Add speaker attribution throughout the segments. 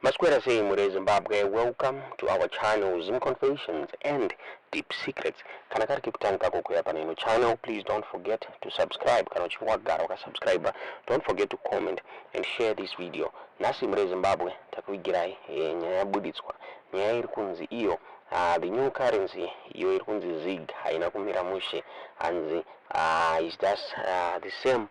Speaker 1: Maswera sei mhuri yeZimbabwe, welcome to our channel Zim Confessions and Deep Secrets. Kana kari kekutanga kako kuya pane ino channel, please don't forget to subscribe. Kana uchinge wagara wakasubscribe, don't forget to comment and share this video. Nhasi mhuri yeZimbabwe takuvigirai eh, nyaya yabuditswa, nyaya iri kunzi iyo the new currency iyo iri kunzi ZiG haina kumira mushe, hanzi is just the same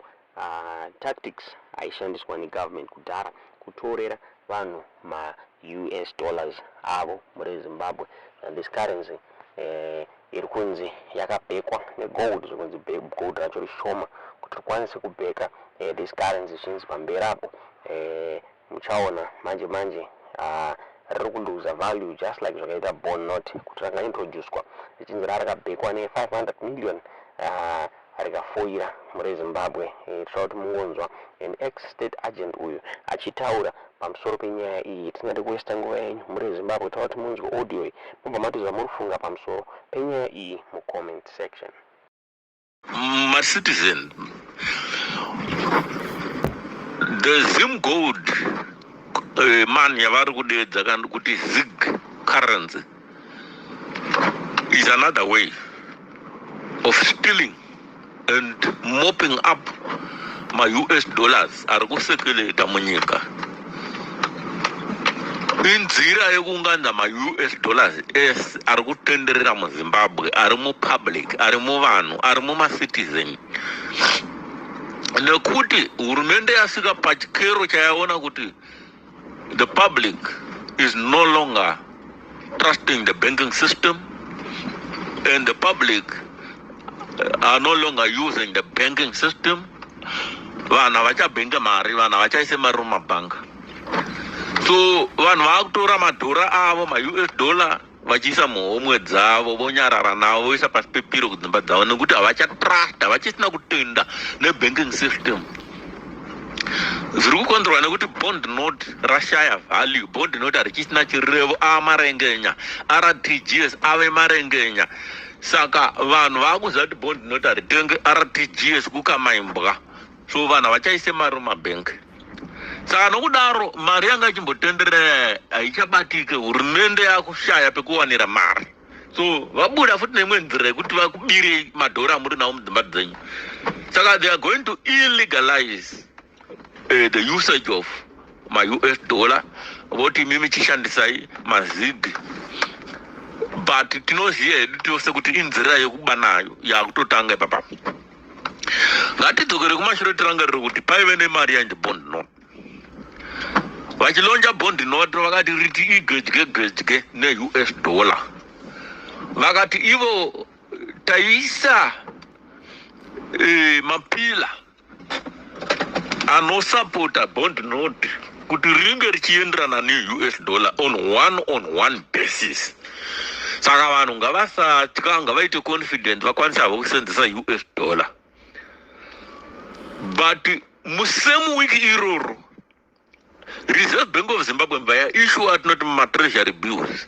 Speaker 1: tactics aishandiswa negovernment kudhara kutorera vanhu maUS dollars avo muri Zimbabwe. And this currency iri kunzi yakabhekwa negold, zvekunzi gold racho rishoma kuti rikwanise kubheka this currency. Zvinzi pamberi apo muchaona manje manje riri kuluza value, just like zvakaita bond note kuti rakaintroducwa richinzi rarakabhekwa ne500 million, rikafoira muri Zimbabwe. Tinoda kuti mungonzwa an ex state agent uyu achitaura pamusoro penyaya iyi. Tisingade kuwesta nguva yenyu muri Zimbabwe, toda kuti munzwe audio iyi, mubva matiudza muri kufunga pamusoro penyaya iyi mucomment section.
Speaker 2: Macitizen, the Zim gold man yavari kudeedza kana kuti ZiG currency is another way of stealing and mopping up ma-US dollars ari kusekeleta munyika. Inzira yekuunganidza ma-US dollars ese ari kutenderera muZimbabwe, ari mupublic, ari muvanhu, ari mumacitizen, nekuti hurumende yasvika pachikero chayaona kuti the public is no longer trusting the banking system and the public are no longer using the banking system. Vanhu havachabhenga mari, vanhu havachaise mari mumabhanga, so vanhu vaakutora madhora avo, maUS dollar, vachiisa muhomwe dzavo, vonyarara navo, voisa pasi pepiro kudzimba dzavo, nekuti havachatrust, havachisina kutenda nebanking system. Zviri kukonzerwa nekuti bond note rashaya value, bond note harichisina chirevo, amarengenya, RTGS ave marengenya. Saka vanhu vaakuziva kuti bond note haritenge RTGS kukamaimbwa, so vanhu havachaise mari mumabhengi. Saka nokudaro mari yanga ichimbotenderera haichabatike, hurumende yakushaya pekuwanira mari, so vabuda futi neimwe nzira yekuti vakubirei madhora amuri nawo mudzimba dzenyu. Saka they are going to illegalize the usage of maUS dollar, voti imimi chishandisai maZiG. But tinoziva hedu tose kuti inzira yekuba nayo yakutotanga ipapapo. Ngatidzokere kumashure, tirangarire kuti paive nemari yainzi bond note. Vachilauncha bond note vakati riti igedye gedye neUS dollar. Vakati ivo taisa mapillars anosapota bond note kuti ringe richienderana neUS dollar on one basis. Saka vanhu ngavasatya, ngavaite confident, vakwanise havo kusenzesa US dollar. But musame week iroro, Reserve Bank of Zimbabwe mbva yaissua atinoti matreasury bills.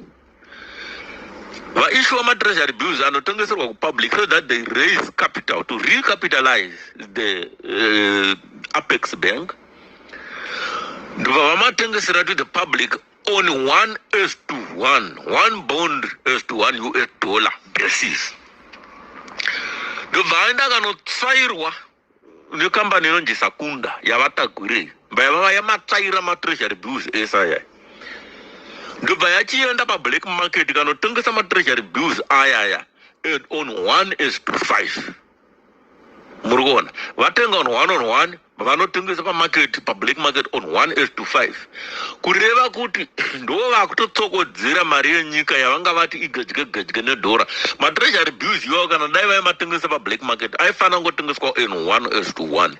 Speaker 2: Vaissua matreasury bills anotengeserwa kupublic so that they raise capital to recapitalize the Apex Bank. Ndobva vamatengesera to the public on one is to one, one bond is to one US dollar basis. Ndobva aenda akanotsvairwa nekambani inonzi Sakunda yaVaTagwirei. Mbva yamatsvaira matreasury bills ese ayaya, ndobva yachienda pablack market kanotengesa matreasury bills ayaya on 1 is to 5. Muri kuona, vatenga on one on one, vanotengesa pamarket, pablack market, on 1 is to 5, kureva kuti ndo vakutotsokodzera mari yenyika yavanga vati igedye gedye nedhora. Matreasury bills iwawo, kana dai vaimatengesa pablack market, aifanira kungotengeswa on 1 is to 1,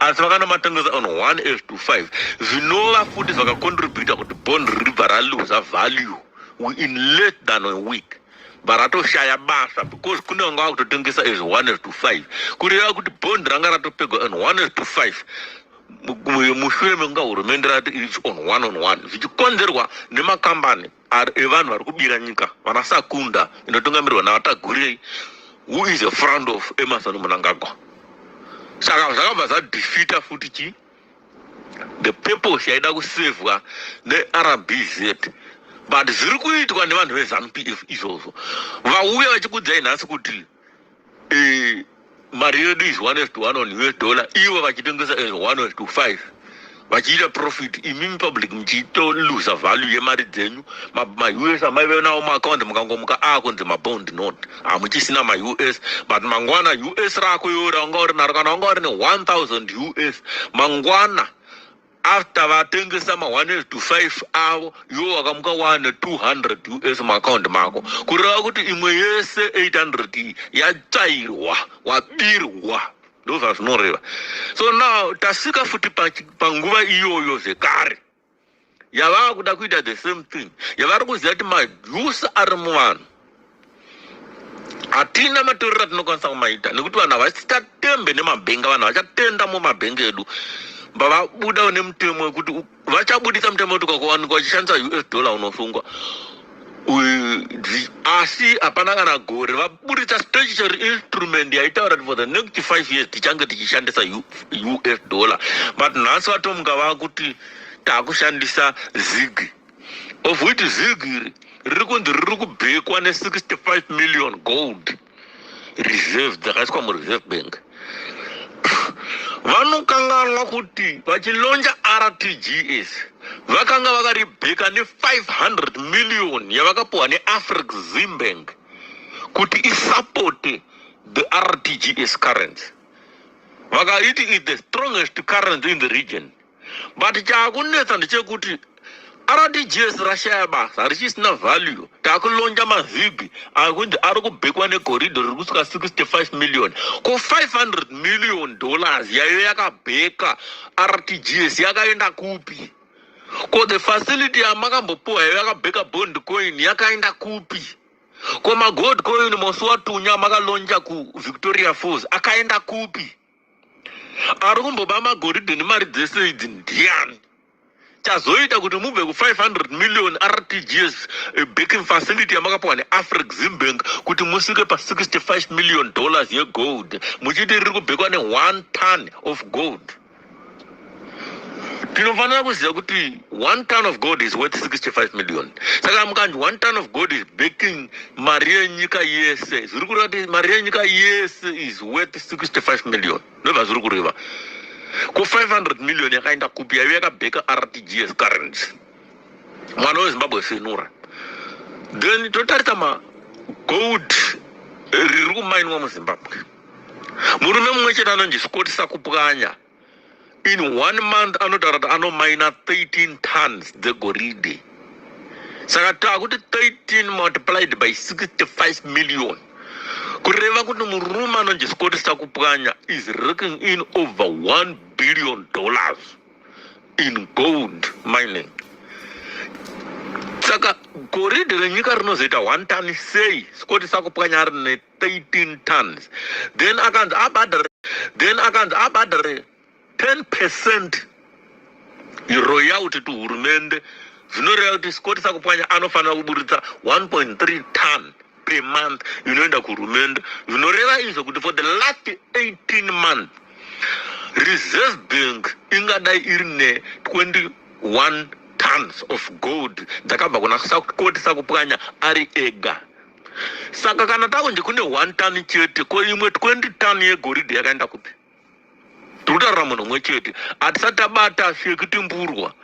Speaker 2: asi vakanomatengesa on 1 is to 5, zvinova futi zvakacontributa kuti bond ribva raluza value in less than a week, varatoshaya basa, because kune vanga vakutotengesa as 1 is to 5, kureva kuti bond ranga ratopegwa on 1 is to 5 mushure mekunga hurumende rati its on one on one, zvichikonzerwa nemakambani evanhu vari kubira nyika, vana Sakunda inotungamirirwa naVaTagwirei, who is a friend of Emmerson Mnangagwa. Saka zvakabva zvadefeata futi chi The purpose yaida kusevhwa neRBZ, but zviri kuitwa nevanhu veZANU PF izvozvo, vauya vachikudzai nhasi kuti mari yedu is 1 is to 1 on US dollar, ivo vachitengesa as 1 is to 5, vachiita profit, imimi public muchitolusa value yemari dzenyu. MaUS amaive nawo maaccount, mukangomuka aakunzi mabond note, hamuchisina maUS. But mangwana US rako iwo raunga uri naro, kana wanga uri ne1000 US, mangwana after vatengesa ma1 to 5 avo, iwo wakamuka wane 200 US muaccount mako, kureva kuti imwe yese 800 iyi yatsvairwa, wabirwa. Ndo zvazvinoreva. So now tasvika futi panguva iyoyo zvekare yavava kuda kuita the same thing yavari kuziva kuti majusi ari muvanhu hatina matorero atinokwanisa kumaita, nekuti vanhu havachitatembe nemabhenga. Vanhu vachatenda mumabhenga edu mbavabuda nemutemo wekuti vachabudisa mutemo wekuti ukakuwanikwa uchishandisa US dollar unosungwa. Asi hapana kana gore vabudisa statutory instrument yaitaura kuti for the next 5 years tichange tichishandisa US dollar. But nhasi vatomuka vakuti taakushandisa ZiG, of which ZiG iri riri kunzi riri kubhekwa ne65 million gold reserve dzakaiswa muReserve Bank. Vanokanganwa kuti vachilauncha RTGS vakanga vakaribheka ne500 million yavakapiwa neAfreximbank kuti isapote the RTGS currency. Vakaiti is the strongest currency in the region. But chaakunetsa ndechekuti RTGS rashaya basa, richisina value. Taakulauncha maZiG akunzi ari kubhekwa negoridhe riri kusvika 65 million. Ko 500 million dollars yaiyo yakabheka RTGS yakaenda kupi? Ko the facility yamakambopiwa yaiyo yakabheka bond coin yakaenda kupi? Ko magold coin Mosi-oa-Tunya makalauncha kuVictoria Falls akaenda kupi? Ari kumboba magoridhe nemari dzese idzi ndiani? Chazoita kuti mubve ku500 million RTGS backing facility yamakapiwa neAfreximbank kuti musvike pa65 million dollars yegold, muchiti riri kubhekwa ne1 ton of gold? Tinofanira kuziva kuti 1 ton of gold is worth 65 million. Saka mukanzi 1 ton of gold is backing mari yenyika yese, zviri kureva kuti mari yenyika yese is worth 65 million. Ndobva zviri kureva. Ko 500 million yakaenda kupi yaive yakabheka RTGS currency? Mwana weZimbabwe, senura. Then totarisa magold riri kumainwa muZimbabwe. Murume mumwe chete anonzi Scott Sakupwanya, in one month anotaura kuti anomaina 13 tons dzegoridhe. Saka taakuti 13 multiplied by 65 million, kureva kuti murume anonzi Scott Sakupwanya is raking in over $1 billion in gold mining. Saka goridhe renyika rinozoita 1 ton sei, Scott Sakupwanya ari ne13 tons? Then akanzi abhadhare 10% royalty to hurumende, zvinoreva kuti Scott Sakupwanya anofanira kuburitsa 1.3 ton per month inoenda kuhurumende. Zvinoreva izvo kuti for the last 18 months Reserve Bank ingadai iri ne21 tons of gold dzakabva kuna Scott Sakupwanya ari ega. Saka kana takunzi kune 1 ton chete, ko imwe 20 ton yegoridhe yakaenda kupi? Tiri kutaurira munhu umwe chete. Hatisati tabata Shekutimburwa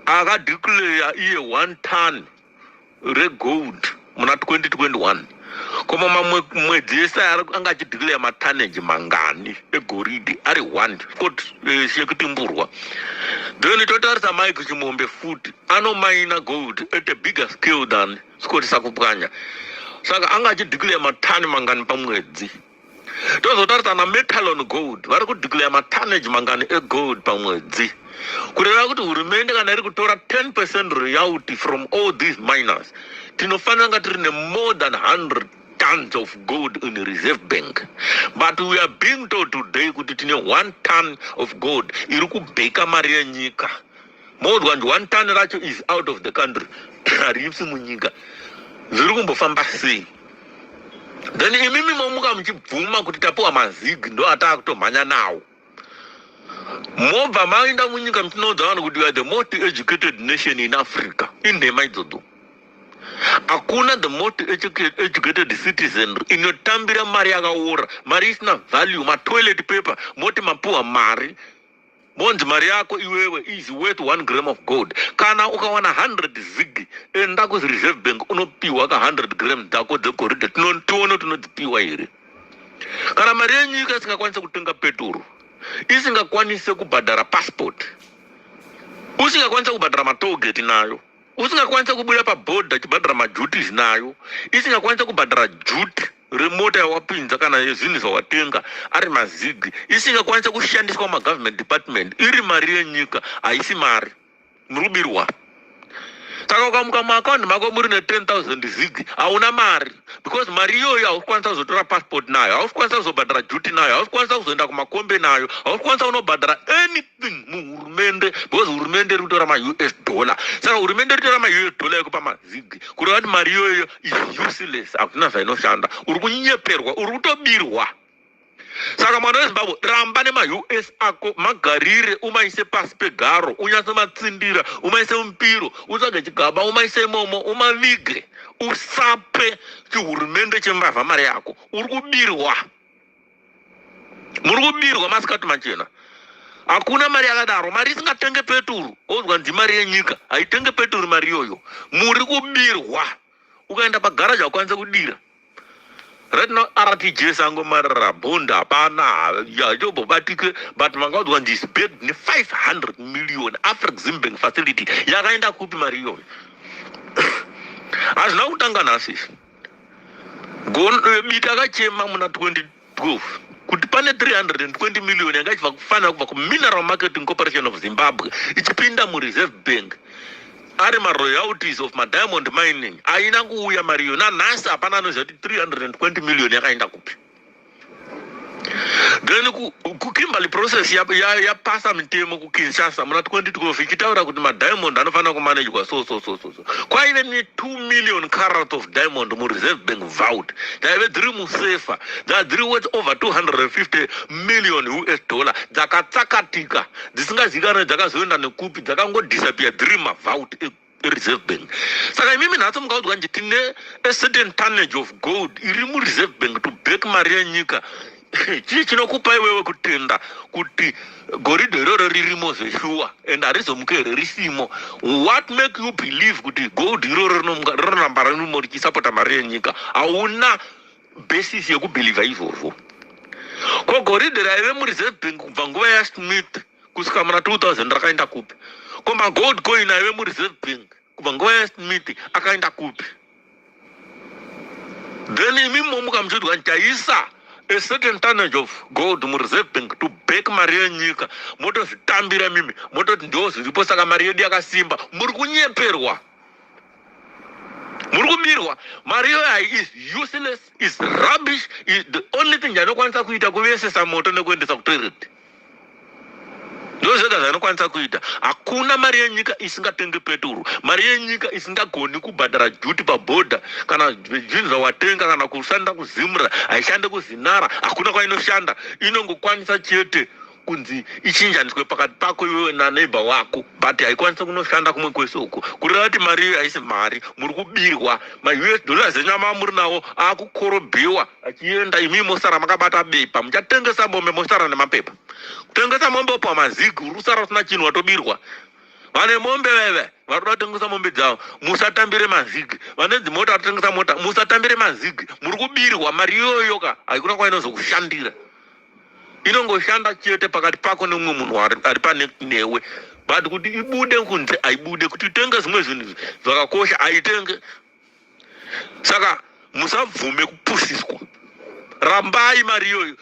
Speaker 2: akadeclare iye 1 ton regold muna 2021. Koma mamwe mwedzi yese anga achideclare matonnage mangani egoridhe ari 1 Scott Shekutimburwa? Then totarisa Mike Chimombe futi, anomaina gold at a bigger scale than Scott Sakupwanya. Saka anga achideclare matani mangani pamwedzi? Tozotarisa naMetallon Gold, vari kudeclare matonnage mangani egold pamwedzi? Kureva kuti hurumende kana iri kutora 10% royalty from all these miners, tinofanira nga tiri nemore than 100 tons of gold in Reserve Bank. But we are being told today kuti tine 1 ton of gold iri kubheka mari yenyika. More than 1 ton racho is out of the country, harisi munyika. Zviri kumbofamba sei? Then imimi momuka muchibvuma kuti tapiwa maZiG, ndo ataa kutomhanya nawo. Mobva maenda munyika muchinoudza vanhu kuti you are the most educated nation in Africa. Inhema idzodzo. Hakuna the most educated citizen inotambira mari yakaora, mari isina value, matoilet paper, moti mapuwa mari. Monzi mari yako iwewe is worth 1 gram of gold. Kana ukawana 100 zig, enda kuReserve Bank unopiwa ka 100 gram dzako dzegoridhe, tione tinodzipiwa here. Kana mari yenyika isingakwanise kutenga peturu, isingakwanise kubhadhara passport, usingakwanise kubhadhara matollgate nayo, usingakwanise kubuda pabhodha uchibhadhara maduties nayo, isingakwanise kubhadhara duty remota yawapinza kana yezvinhu zvawatenga ari mazigi, isingakwanise kushandiswa mumagovernment department, iri mari yenyika, haisi mari. Muri kubirwa. Saka ukamuka muakaundi mako muri ne10 000 zig, hauna mari, because mari iyoyo hausi kukwanisa kuzotora passport nayo, hausi kukwanisa kuzobhadhara duty nayo, hausi kukwanisa kuzoenda kumakombe nayo, hausi kukwanisa kunobhadhara anything muhurumende, because hurumende iri kutora maUS dollar. Saka hurumende iri kutora maUS dollar ekupa mazigi, kureva kuti mari iyoyo is useless, hakuna zvainoshanda. Uri kunyeperwa, uri kutobirwa. Saka mwana weZimbabwe, ramba nemaUS ako, magarire, umaise pasi pegaro, unyatsomatsindira, umaise mupiro, utsvage chigaba, umaise imomo, umavige. Usape chihurumende chembavha mari yako. Uri kubirwa, muri kubirwa masikati machena. Hakuna mari yakadaro, mari isingatenge peturu, ozwa nzi mari yenyika haitenge peturu. Mari iyoyo, muri kubirwa. Ukaenda pagaraji haukwanise kudira. Right now RTGS angomarara, bond hapana, hachobobatike, but mangaudzwa nzi is backed ne500 million Afreximbank facility. Yakaenda kupi mari iyoyo? Hazvina kutanga nhasi. Biti akachema muna 2012 kuti pane 320 million yanga ichibva kufanira kubva kuMineral Marketing Corporation of Zimbabwe ichipinda muReserve Bank ari maroyalties of madiamond mining. Haina kuuya mari iyo. Nanhasi hapana anoziva kuti 320 million yakaenda kupi. Then kuKimberley Process yapasa mitemo kuKinshasa muna 2012 ichitaura kuti madiamond anofanira kumanejwa so so so so so. Kwaive ne2 million carats of diamond muReserve Bank vault, dzaive dziri musefa, dzaa dziri worth over 250 million US dollar, dzakatsakatika, dzisingazivikanwe dzakazoenda nekupi, dzakangodisappear dziri mavault eReserve Bank. Saka imimi nhasi mukaudzwa nje tine a certain tonnage of gold iri muReserve Bank to back mari yenyika, chii chinokupa iwewe kutenda kuti goridhe iroro ririmo zveshuwa and harizomuke here risimo? What make you believe kuti gold iroro rinoramba ririmo richisapota mari yenyika? Hauna basis yekubhilivha izvozvo. Ko goridhe raive muReserve Bank kubva nguva yaSmith kusvika muna 2000 rakaenda kupi? Ko magold coin aive muReserve Bank kubva nguva yaSmith akaenda kupi? Then imimi momuka muchidwa chaisa a certain tonnage of gold muReserve Bank to back mari yenyika, motozvitambira mimi, mototi ndo zviripo, saka mari yedu yakasimba. Muri kunyeperwa, muri kubirwa. Mari iyoyo is useless, is rubbish. Is the only thing yainokwanisa kuita kuvesesa moto nekuendesa kutoilet, ndo zvega zvainokwanisa kuita. Hakuna mari yenyika isingatenge peturu, mari yenyika isingagoni kubhadhara duty pabhodha kana zvinhu zvawatenga, kana kushanda kuZIMRA. Haishande kuZINARA, hakuna kwainoshanda. Inongokwanisa chete kunzi ichinjaniswe pakati pako iwewe naneighbor wako, but haikwanisi kunoshanda kumwe kwese uko. Kureva kuti mari iyo haisi mari, muri kubirwa. MaUS dollars enyama amuri nawo akukorobhiwa achienda, imi mosara makabata bepa. Muchatengesa mombe, mosara nemapepa. Kutengesa mombe upa mazigi, uri kusara usina chinhu, watobirwa. Vane mombe veve vari kuda kutengesa mombe dzavo, musatambire mazigi. Vane dzimota vatotengesa mota, musatambire mazigi. Muri kubirwa. Mari iyoyo ka haikuna kwainozokushandira, inongoshanda chete pakati pako nemumwe munhu ari pane newe, but kuti ibude kunze haibude. Kuti itenge zvimwe zvinhu zvakakosha, haitenge. Saka musabvume kupusiswa, rambai mari iyoyo.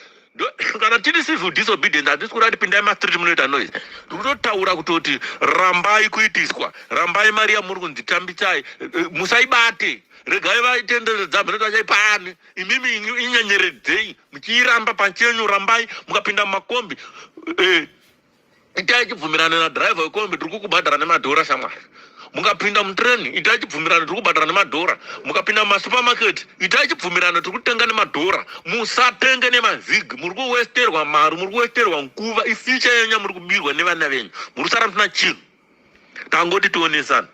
Speaker 2: Kana tiri civil disobedience, hatisi kuda kuti pindai mastreet munoita noise. Tiri kutotaura kutoti rambai kuitiswa, rambai mari yamuri kunzi tambisai. Musaibate, regai vaitenderedza mhino vachaipani. Imimi inyenyeredzei muchiiramba pachenyu, rambai mukapinda mumakombi. Itai chibvumirano nadhiraivha wekombi, tiri kukubhadhara nemadhora. Shamwari, mukapinda mutreni, itai chibvumirano, tiri kubhadhara nemadhora. Mukapinda mumasupamaketi, itai chibvumirano, tiri kutenga nemadhora. Musatenge nemazigi. Muri kuwesterwa mari, muri kuwesterwa nguva. Ifuture yenyu muri kubirwa nevana venyu, muri kusara musina chinhu. Tangoti tionesana.